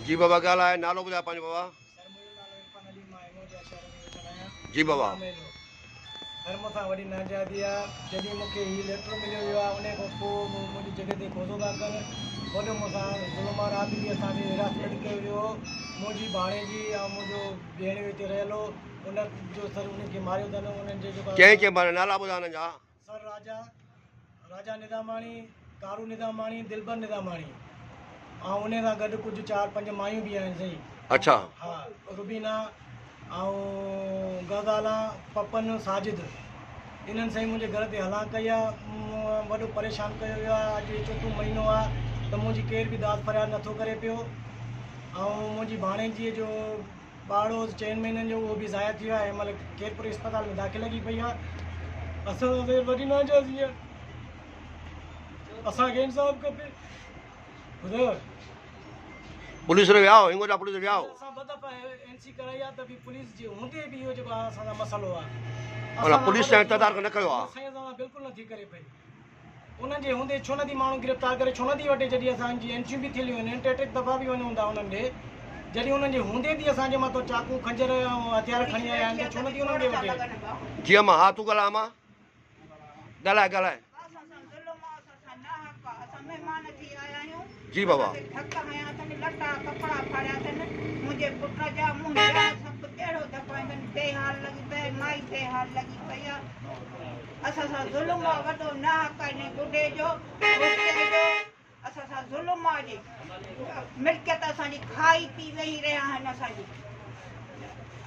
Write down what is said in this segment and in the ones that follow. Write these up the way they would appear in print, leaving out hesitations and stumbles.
جي بابا ڳالهاء نالو ٻڌاء پنهنجو بابا. سر منهنجو نالو عرفان علي مان هڱورجا شهر ۾ ويٺل آهيان. جي بابا. ميلو سر مون سان وڏي ناانصافي آ جڏهن مون کي هي ليٽر مليو ويو آ انهي کان پوء منهنجي جڳهه تي کوزو ٿا ڪن وڏو مون سان ظلم آ رات به اسان کي هراسمينٽ ڪيو ويو هو منهنجي ڀاڻيجي ۽ منهنجو ڀيڻيو هتي رهيل هو ان جو سر انهي کي ماريو اٿن انهن جي جيڪو ڪنهن کي ماريو نالا ٻڌاء انهن جا. سر راجا، راجا نظاماڻي، ڪارو نظاماڻي، دلبر نظاماڻي ۽ انهي سان گڏ ڪجهه چار پنج مايون به آهن سائين. اڇا. ها روبينا ۽ غزالا، پپن، ساجد انهن سائين منهنجي گهر تي هلان ڪئي آ مون وڏو پريشان ڪيو ويو آ اڄ هي چوٿون مهينو آ ته منهنجي ڪير به داد فرياد نٿو ڪري پيو ۽ منهنجي ڀاڻيجي جو ٻارڙو چئن مهينن جو اهو به ضايع ٿي ويو آهي هن مهل خيرپور اسپتال ۾ داخل لڳي پئي آهي اسان سان سير وڏي ناانصافي آهي اسان کي انصاف کپي ٻڌو. پوليس ڏي ويا هو هنگوجا پوليس ڏي ويا هو. اسان ٻه دفعا اين سي ڪرائي آهي ته به پوليس جي هوندي به اهو جيڪو آهي اسان سان مسئلو آهي. معنيٰ پوليس تائين تدارڪ نه ڪيو آهي. سائين اسان سان بلڪل نه ٿي ڪري پئي. انهن جي هوندي ڇو نه ٿي ماڻهو گرفتار ڪري ڇو نه ٿي وٺي جڏهن اسان جي اينٽريون به ٿيل هيون ٽي ٽي دفعا به وڃون ٿا انهن ڏي جڏهن انهن جي هوندي ٿي اسان جي مٿو چاقو خنجر ۽ هٿيار کڻي آيا آهن ته ڇو نه ٿي انهن کي وٺي. جي اما ها تون ڳالهاء اما ڳالهاء ڳالهاء. اسان سان ظلم آ اسان سان ناحق آ اسان مهمان ٿي آيا آهيون جي بابا. اسان کي ڌڪ هنيا اٿن لٽا ڪپڙا ڦاڙيا اٿن منهنجي پٽ جا منهنجا سڀ اهڙو ڌڪ هنيا اٿن بي حال لڳي پئي آهي مائي بي حال لڳي پئي آ. اسان سان ظلم آ وڏو ناحق آ انهي ٻڍي جو رستي جو اسان سان ظلم آ جي ملڪيت اسان جي کائي پي ويهي رهيا آهن اسان جي.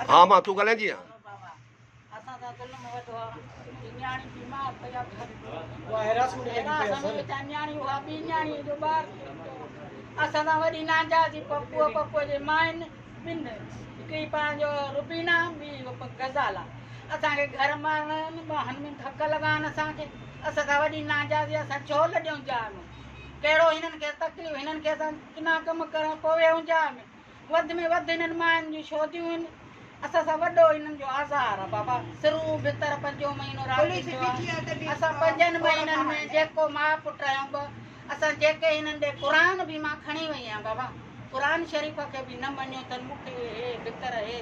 ها مان تون ڳالهائيندينء؟ اسان سان ظلم وڏو آ منهنجي نياڻي بيمار پئي آ گهر اها هراسمينٽ لڳي پئي آ سر. نياڻي اها ٻي نياڻي جو ٻار اسان سان وڏي ناانصافي پپوء پپوء جي مائن ٻن هڪڙي پنهنجو روبينا ٻي غزالا اسان کي گهر مارڻ آهن ٻانهن ۾ ڌڪ لڳا آهن اسان کي اسان سان وڏي ناانصافي اسان ڇو لڏيون جاء ۾ ڪهڙو هنن کي تڪليف هنن کي اسان ڪنا ڪم ڪرڻ پوء ويهون جاء ۾ وڌ ۾ وڌ هنن ماين جون شوديون آهن اسان سان وڏو هنن جو آزار آهي بابا سرون ڀتر پنجون مهينو رات ٿيو آهي اسان پنجن مهينن ۾ جيڪو ماء پٽ آهيون ٻه اسان جيڪي هنن ڏي قرآن به مان کڻي وئي آهيان بابا قرآن شريف کي به نه مڃيو اٿن مون کي هي ڀتر هي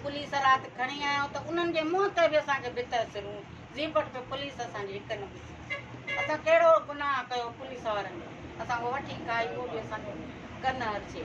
پوليس رات کڻي آيو ته انهن جي منهن تي به اسان کي ڀتر سرون زيبٽ پيو پوليس اسان جي هڪ نه ٻڌي اسان ڪهڙو گناهه ڪيو پوليس وارن جو اسان کان وٺي کائي اهو به اسان جو ڪن هرچي.